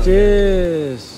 Chess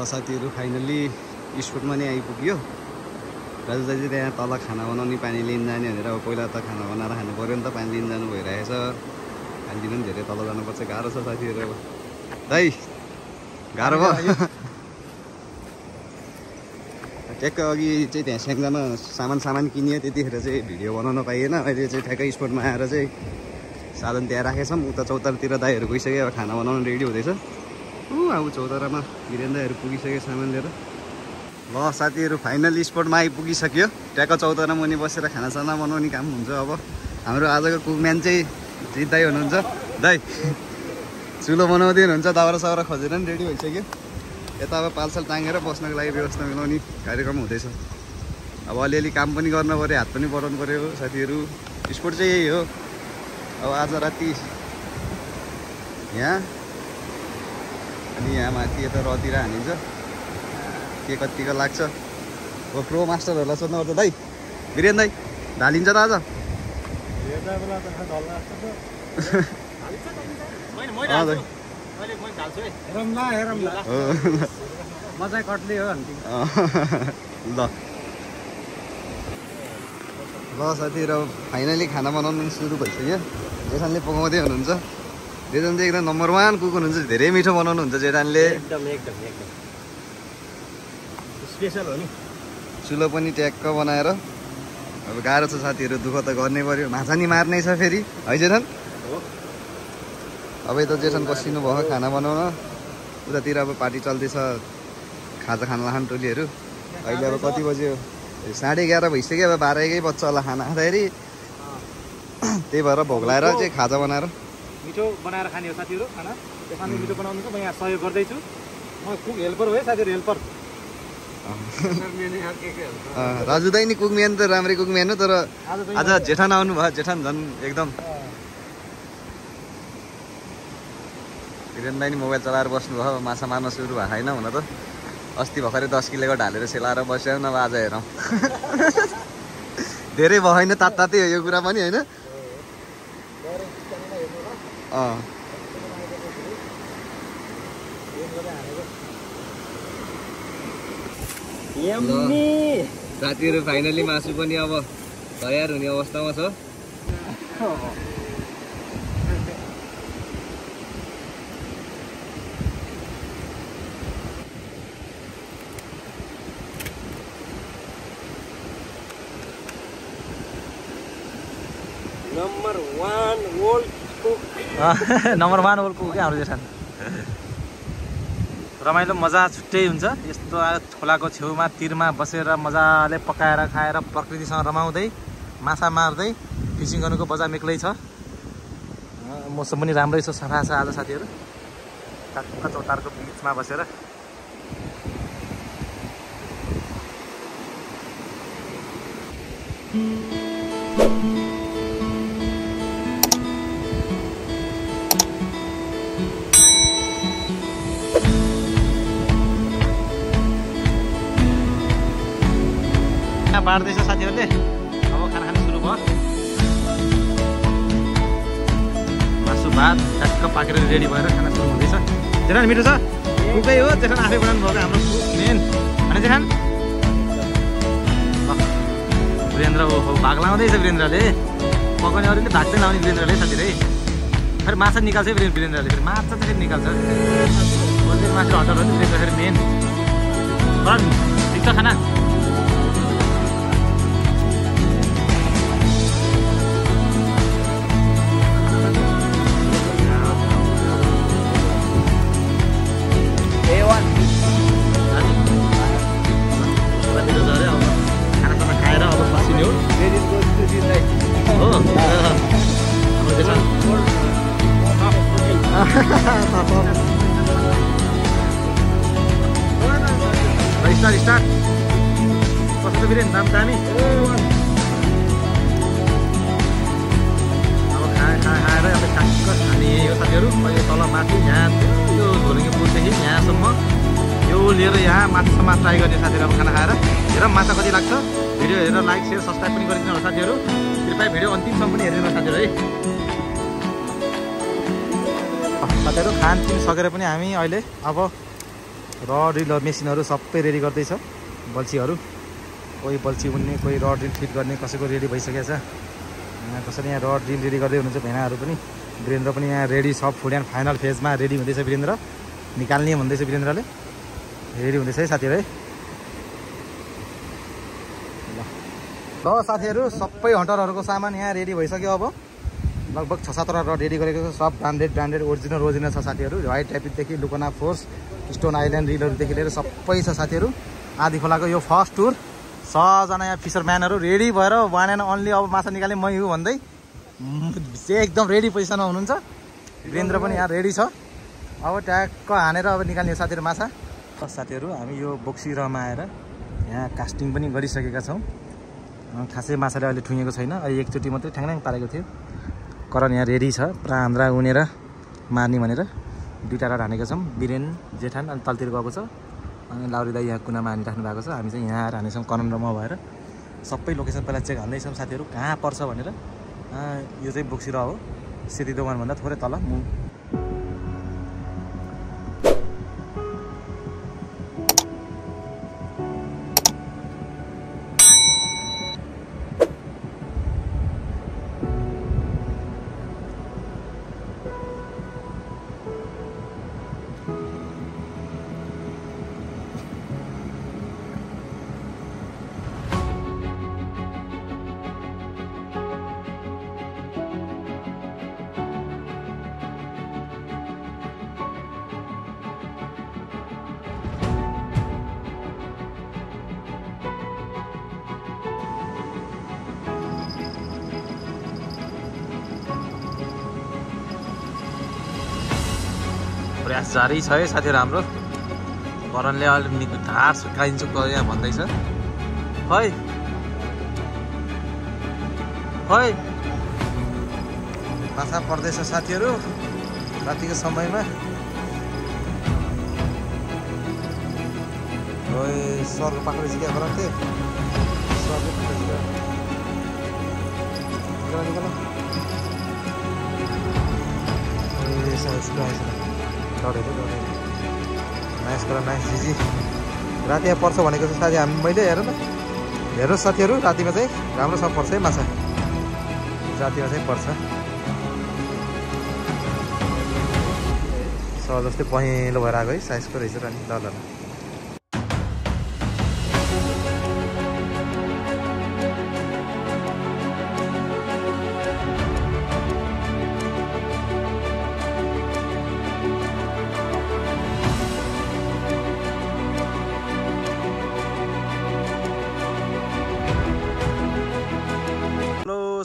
साथीहरु finally स्पोर्टमा नै आइपुग्यो। दाजु दाजु त्यहाँ तल खाना बनाउने पानी लिन जाने भनेर अब पहिला त खाना बनाएर खानु पर्यो नि त, पानी लिन जानु भइरहेछ। पानी लिन पनि धेरै तल जानुपर्छ, गाह्रो छ साथीहरु। अब दाइ गाह्रो भयो। ट्याक्क अघि चाहिँ त्यहाँ स्याङजामा सामान किनियो, त्यतिखेर चाहिँ भिडियो बनाउन पाइएन। अहिले चाहिँ ठ्याक्कै स्पोर्टमा आएर चाहिँ साधन त्यहाँ राखेछौँ। उता चौतारातिर दाइहरू गइसक्यो, अब खाना बनाउन रेडी हुँदैछ। अब चौतारामा वीरेन्द्रहरू पुगिसक्यो सामान लिएर। ल साथीहरू फाइनली स्पोर्टमा आइपुगिसक्यो। ट्याक्क चौतारा मुनि बसेर खानासाना बनाउने काम हुन्छ। अब हाम्रो आजको कुकम्यान चाहिँ जित दाइ हुनुहुन्छ। दाइ चुलो बनाउँदै हुनुहुन्छ, दाउरा साउरा खोजेर पनि रेडी भइसक्यो। यता अब पालसाल टाँगेर बस्नको लागि व्यवस्था मिलाउने कार्यक्रम हुँदैछ। अब अलिअलि काम पनि गर्नु पऱ्यो, हात पनि बढाउनु पऱ्यो साथीहरू। स्पोर्ट चाहिँ यही हो। अब आज राति यहाँ अनि यहाँ माथि यता रतिर हानिन्छ। के कतिको लाग्छ अब प्रो मास्टरहरूलाई सोध्नुपर्छ। दाइ वीरेन्द्र दाइ ढालिन्छ त आज? ल साथीहरू फाइनली खाना बनाउनु सुरु भइसक्यो। जेठानले पकाउँदै हुनुहुन्छ। जेठान चाहिँ एकदम नम्बर 1 कुक हुनुहुन्छ। धेरै मिठो बनाउनुहुन्छ जेठानले। एकदम स्पेशल हो नि। चुलो पनि ट्याक्क बनाएर। अब गाह्रो छ साथीहरू, दुःख त गर्नै पर्यो। माछा नि मार्नै छ फेरि है जेठान। अब यता जेठान बसिनु भयो खाना बनाउन। उतातिर अब पार्टी चल्दैछ, खाजा खान लाखान टोलीहरू। अहिले अब कति बज्यो? 11:30 भइसक्यो। अब 12 बज्छ होला खाना खाँदाखेरि। त्यही भएर भोक लागेर चाहिँ खाजा बनाएर मिठो बनाएर खाने हो साथीहरू खाना। त्यसमा मिठो बनाउनु छ। म यहाँ सहयोग गर्दैछु। म कुक हेल्पर हो है साथीहरू, हेल्पर। राजु दाइ नि कुकम्यान त राम्रै कुकम्यान हो, तर आज जेठान आउनु भयो। जेठान झन् एकदम वीरेन्द्र दाइ नि मोबाइल चलाएर बस्नुभयो। माछा मार्न सुरु भएको छैन हुन त। अस्ति भर्खरै 10 किलोको ढालेर सेलाएर बस्यो नभए आज हेरौँ धेरै भयो होइन तात्तातै हो यो कुरा पनि होइन साथीहरू फाइनली मासु पनि अब तयार हुने अवस्थामा छ नम्बर 1 वर्ल्ड कुक क्या हाम्रो जेठान रमाइलो मजा छुट्टै हुन्छ यस्तो खोलाको छेउमा तिरमा बसेर मजाले पकाएर खाएर प्रकृतिसँग रमाउँदै माछा मार्दै फिसिङ गर्नुको मजा बेग्लै छ मौसम पनि राम्रै छ सफा छ आज साथीहरू टक्क चौतारको बिचमा बसेर बाँड्दैछ साथीहरूले अब खाना खानु सुरु भयो मासु भात ठ्याक्क पाकेर रेडी भएर खाना सुरु हुँदैछ जेठान मिठो छ कुकै हो जेठान आफै बनाउनु भएको हाम्रो मेन होइन जेठान वीरेन्द्र हो भाग लाउँदैछ वीरेन्द्रले पकाउने अरूले भाग चाहिँ लाउने वीरेन्द्रले साथीहरू फेरि माछा निकाल्छ वीरेन्द्रले फेरि माछा चाहिँ फेरि निकाल्छ मासु हतार हो वीरेन्द्र फेरि मेन ठिक छ खाना स्टार्ट कस्तो वीरेन दाम दामी अब खाएर अब ठ्याक्क खाने हो साथीहरू अहिले तल माथि यहाँ यो झोलुङ्गे पुलदेखि यहाँसम्म यो लिएर यहाँ माछासम्म ट्राई गर्ने साथीहरू अब खाना खाएर हेर माछा कति लाग्छ भिडियो हेरेर लाइक सेयर सब्सक्राइब पनि गरिदिनु होला साथीहरू कृपया भिडियो अन्तिमसम्म पनि हेरिदिनु होला साथीहरू है साथीहरू खानपिन सकेर पनि हामी अहिले अब रड ड्रिल मेसिनहरू सबै रेडी गर्दैछ बल्छीहरू कोही बल्छी उन्ने कोही रड ड्रिल फिट गर्ने कसैको रेडी भइसकेको छ कसैले यहाँ रड ड्रिल रेडी गर्दै हुनुहुन्छ भेनाहरू पनि वीरेन्द्र पनि यहाँ रेडी सब फुल एन्ड फाइनल फेजमा रेडी हुँदैछ वीरेन्द्र निकाल्ने भन्दैछ वीरेन्द्रले रेडी हुँदैछ है साथीहरू है ल साथीहरू सबै हन्टरहरूको सामान यहाँ रेडी भइसक्यो अब लगभग 6-7 रड रेडी गरेको छ सब ब्रान्डेड ओरिजिनल छ साथीहरू व्हाइट ट्यापिकदेखि लुकोना फोर्स स्टोन आइल्यान्ड रिलहरूदेखि लिएर सबै छ साथीहरू आधी खोलाको यो फर्स्ट टुर 6जना यहाँ फिसरम्यानहरू रेडी भएर वान एन्ड ओन्ली अब माछा निकाल्ने मै हो भन्दै एकदम रेडी पोजिसनमा हुनुहुन्छ वीरेन्द्र पनि यहाँ रेडी छ अब ट्याक्क हानेर अब निकाल्ने साथीहरू माछा साथीहरू हामी यो बोक्सीरमा आएर यहाँ कास्टिङ पनि गरिसकेका छौँ खासै माछाले अहिले ठुङ्गेको छैन अहिले एकचोटि मात्रै ठ्याङ पारेको थियो करण यहाँ रेडी छ पुरा हाम्रा उनेर मार्ने भनेर 2टा रड हानेको छौँ वीरेन जेठान अनि तलतिर गएको छ अनि लाउरी दाई यहाँ कुनामा हानिराख्नु भएको छ हामी चाहिँ यहाँ आएर हानेछौँ करण र म भएर सबै लोकेसन पहिला चेक हाल्दैछौँ साथीहरू कहाँ पर्छ भनेर यो चाहिँ बोक्सिरा हो सेती दोकानभन्दा थोरै तल प्रयास जारी छ है साथीहरू हाम्रो करणले अलि धार सुकाइदिन्छु यहाँ भन्दैछ खै खै माछा पर्दैछ साथीहरू रातिको समयमा सरको पाखले सिक्या गराउँथे सरले निकाल नाइस गर नाइस जिजी राति यहाँ पर्छ भनेको चाहिँ साथी मैले हेर न हेर्नुहोस् साथीहरू रातिमा चाहिँ राम्रोसँग पर्छ है माछा रातिमा चाहिँ पर्छ सर जस्तै पहेँलो भएर आएको है साइजको रहेछ र नि ल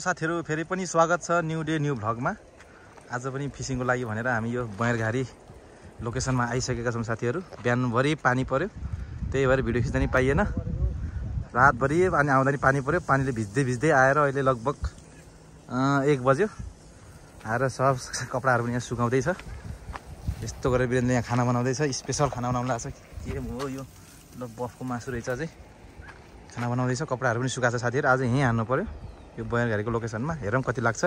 साथीहरू फेरि पनि स्वागत छ न्यू डे न्यू भ्लगमा। आज पनि फिसिङको लागि भनेर हामी यो बयरघारी लोकेसनमा आइसकेका छौँ साथीहरू। बिहानभरि पानी पर्यो त्यही भएर भिडियो खिच्दा नि पाइएन। रातभरि अनि आउँदा नि पानी पर्यो। पानीले भिज्दै भिज्दै आएर अहिले लगभग 1 बज्यो। आएर सब कपडाहरू पनि यहाँ सुकाउँदैछ। यस्तो गरेर वीरेन्द्रले यहाँ खाना बनाउँदैछ। स्पेसल खाना बनाउनु लाग्छ के हो यो ल बफको मासु रहेछ अझै खाना बनाउँदैछ। कपडाहरू पनि सुकाएको छ साथीहरू। आज यहीँ हान्नु पर्यो यो बयरघारीको लोकेसनमा। हेरौँ कति लाग्छ।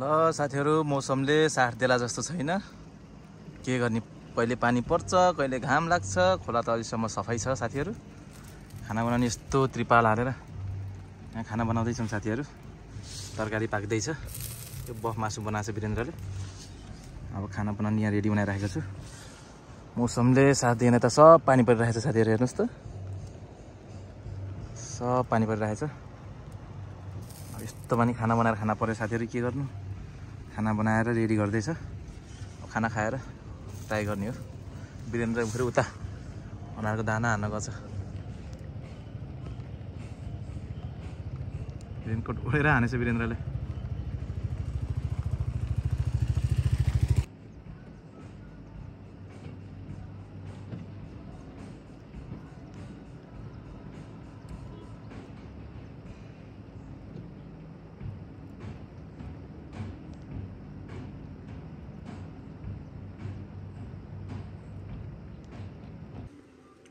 ल साथीहरू मौसमले साथ देला जस्तो छैन। के गर्ने कहिले पानी पर्छ कहिले घाम लाग्छ। खोला त अहिलेसम्म सफाइ छ साथीहरू। खाना बनाउने यस्तो त्रिपाल हालेर यहाँ खाना बनाउँदैछौँ साथीहरू। तरकारी पाक्दैछ। यो बफ मासु बनाएको छ वीरेन्द्रले। अब खाना बनाउने यहाँ रेडी बनाइराखेको छु। मौसमले साथ दिएन त सब पानी परिरहेछ साथीहरू। हेर्नुहोस् त सब पानी परिरहेछ। यस्तो पनि खाना बनाएर खाना पर्यो साथीहरू। के गर्नु खाना बनाएर रेडी गर्दैछ। खाना खाएर ट्राई गर्ने हो। वीरेन्द्र फेरि उता उनीहरूको दाना हान्न गएको छ। रेनकोट ओढेर हानेछ वीरेन्द्रले।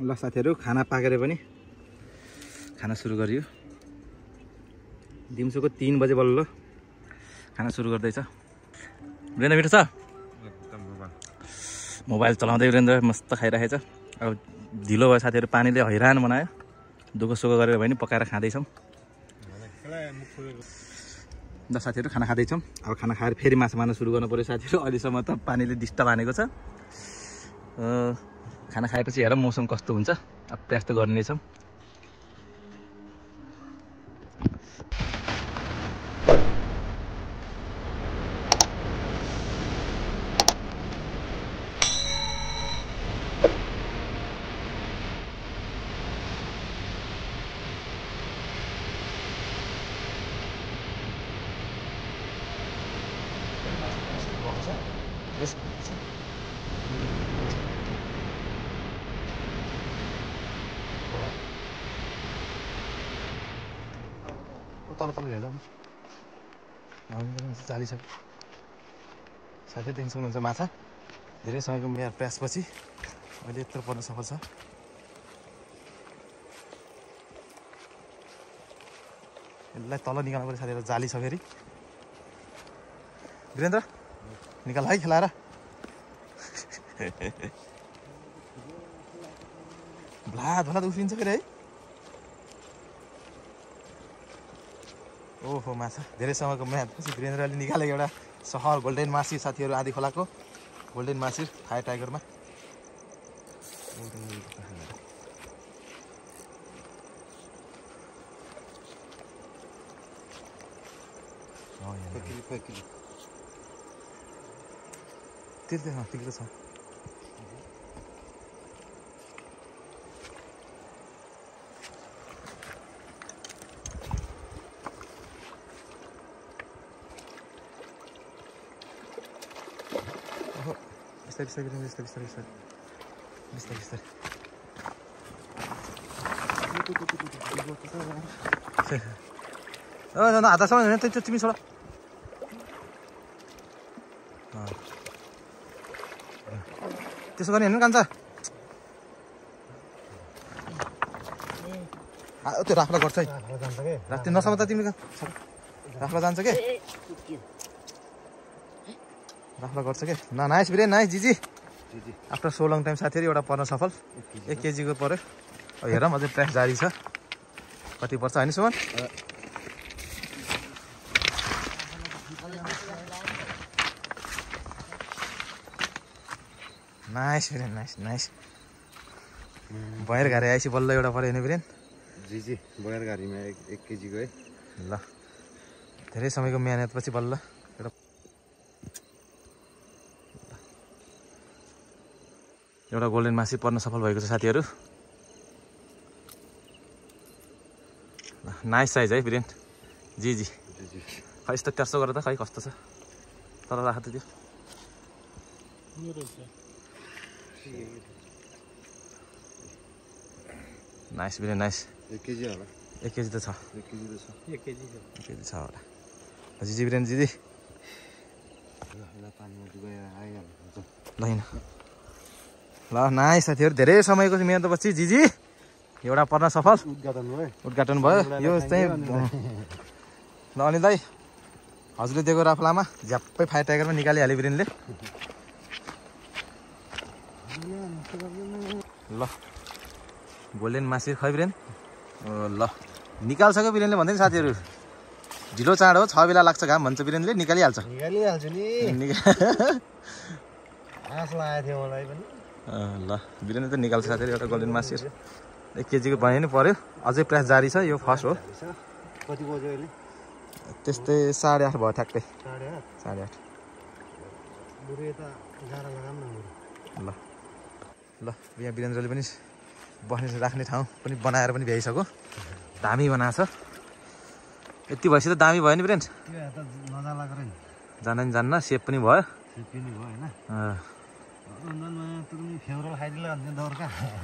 ल साथीहरू खाना पाकेर पनि खाना सुरु गरियो। दिउँसोको 3 बजे बल्ल खाना सुरु गर्दैछ। वीरेन्द्र मिठो छ। मोबाइल चलाउँदै वीरेन्द्र मस्त खाइरहेछ। अब ढिलो भयो साथीहरू। पानीले हैरान बनायो। दुःख सुख गरेर भए नि पकाएर खाँदैछौँ। ल साथीहरू खाना खाँदैछौँ। अब खाना खाएर फेरि माछा मार्न सुरु गर्नु पऱ्यो साथीहरू। अहिलेसम्म त पानीले डिस्टर्ब हानेको छ। खाना खाएपछि हेरौँ मौसम कस्तो हुन्छ। अब प्रयास त गर्ने छौँ। तल हेर्दा चालिसक्यो साथै देखि सक्नुहुन्छ माछा। धेरै समयको मेरो प्रयासपछि अहिले यत्रो पर्न सफल छ। यसलाई तल निकाल्नु पर्यो साथीहरू। जाली छ फेरि। वीरेन्द्र निकाल है खेलाएर। भ्लाद भ्लाद उफ्रिन्छ फेरि है। ओहो माछा धेरै समयको मेहनतपछि वीरेन्द्रले निकालेको एउटा सहर गोल्डेन माछी साथीहरू। आधी खोलाको गोल्डेन माछी फायर टाइगरमा। तिर्दै छ। बिस्तारै आधासम्म होइन त्यो तिमी छोड। त्यसो गर्ने हेर्नु कान्छ। त्यो राख्ला गर्छ है राख्दै नसम्म त तिमीले राख्ला जान्छ के राख्ला गर्छ के नाइस बिरेन नाइस जिजी आफ्टर सो लङ टाइम साथीहरू एउटा पर्न सफल 1 केजीको पर्यो हेरौँ अझै प्राइस जारी छ कति पर्छ होइन Suman nice Biren nice nice बयर घारी आएपछि बल्ल एउटा पर्यो होइन बिरेन जी बयर घारीमा 1 केजीको है ल धेरै समयको मेहनतपछि बल्ल एउटा गोल्डन माछी पर्न सफल भएको छ साथीहरू नाइस साइज है बिरेन जी खै यस्तो त्यार्सो गरेर त खै कस्तो छ तर राख त त्यो नाइस बिरेन नाइस 1 केजी होला 1 केजी त छ 1 केजी त छ 1 केजी छ 1 केजी छ होला जी बिरेन जी ल ल नाइस साथीहरू धेरै समयको मेहनतपछि जी एउटा पर्न सफल उद्घाटन भयो यो चाहिँ ल अनि दाइ हजुरले दिएको राफलामा झ्याप्पै फायर टाइगरमा निकालिहाल्यो बिरेनले ल गोल्डन माछी खै बिरेन ल निकाल्छ क्या बिरेनले भन्दै साथीहरू ढिलो चाँडो हो 6 बेला लाग्छ घाम भन्छ बिरेनले निकालिहाल्छ नि आस लागेको थियो मलाई पनि ल बिरेनले त निकाल्छ साथीहरू एउटा गोल्डन माछी 1 केजीको भयो नि पर्यो अझै प्राइस जारी छ यो फर्स्ट हो कति बज्यो अहिले त्यस्तै 8:30 भयो ठ्याक्कै 8:30 ल ल यहाँ वीरेन्द्रले पनि बस्ने राख्ने ठाउँ पनि बनाएर पनि भ्याइसक्यो दामी बनाएको छ यति भएपछि त दामी भयो नि बिरेन जान्न नि जान्न सेप पनि भयो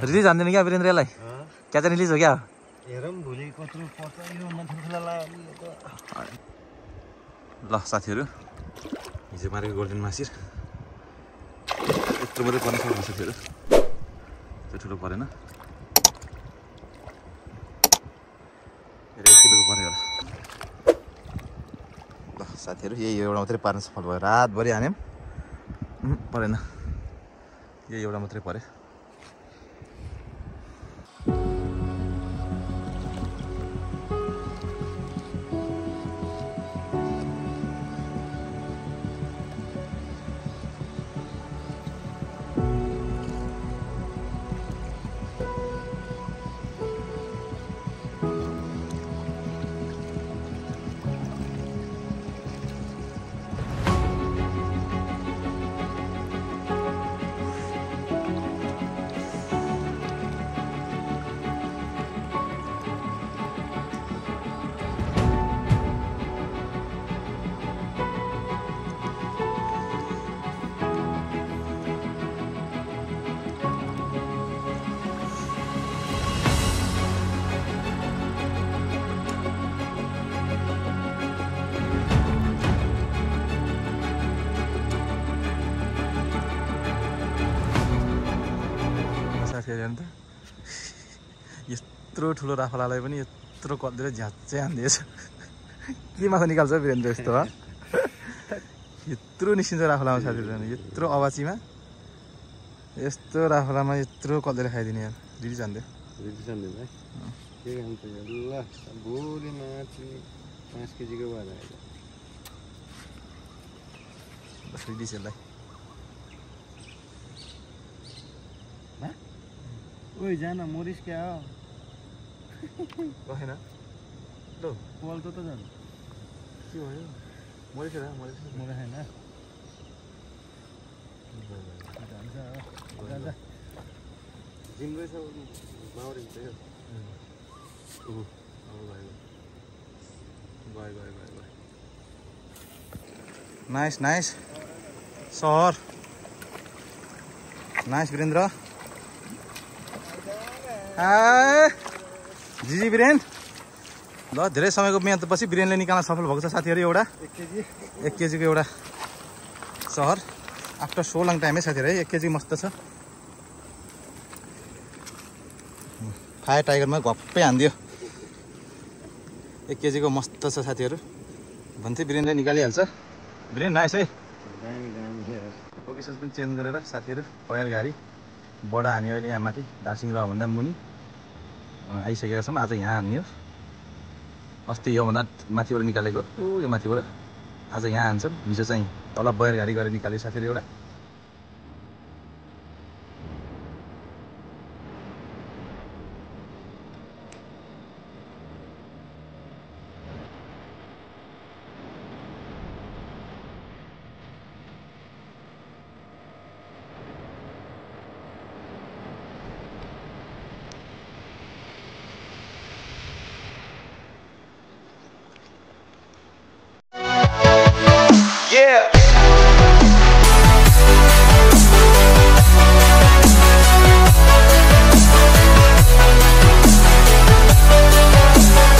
रिलिज हान्दैन क्या वीरेन्द्रलाई क्या चाहिँ रिलिज हो क्या ल साथीहरू हिजो मारेको गोल्डन माछी यत्रो मात्रै पर्न सक्छ साथीहरू त्यो ठुलो परेन 1 किलोको पऱ्यो होला ल साथीहरू यही एउटा मात्रै पार्न सफल भयो रातभरि हान्यौँ परेन यही एउटा मात्रै पऱ्यो अन्त यत्रो ठुलो राफलालाई पनि यत्रो कद्दिएर झ्याच्चै हान्दिएछ के माछा निकाल्छ वीरेन्द्र यस्तो हो यत्रो निस्किन्छ राफलामा साथीहरू यत्रो अवाचीमा यस्तो राफलामा यत्रो कद्दिएर खाइदिने यार रिलिज हान्दियो है के काम त ल भोलि माछी 5 केजीको भएर बस रिलिज यसलाई ओइ जान मोरिस क्या हो रहेन लो पोल त जानु के भयो मोरिस र मोरिस हैन जिम्मै छ बाउरी हुन्छ यो नाइस नाइस सहर नाइस वीरेन्द्र जी वीरेन ल धेरै समयको मेहनतपछि वीरेनले निकाल्न सफल भएको छ साथीहरू एउटा 1 केजीको एउटा सहर आफ्टर सो लङ टाइम है साथीहरू है 1 केजी मस्त छ फायर टाइगरमा घप्पै हान्दियो 1 केजीको मस्त छ साथीहरू भन्थे वीरेन्द्र निकालिहाल्छ वीरेन्द्र नाइस है लोकेसन पनि चेन्ज गरेर साथीहरू पयर गाडी बडा हामी अहिले यहाँ माथि दार्जिलिङ र भन्दा मुनि आइसकेका छौँ आज यहाँ हान्ने हो अस्ति योभन्दा माथिबाट निकालेको यो माथिबाट आज यहाँ हान्छौँ हिजो चाहिँ तल बयर गाडी गरेर निकाल्यो साथीहरू एउटा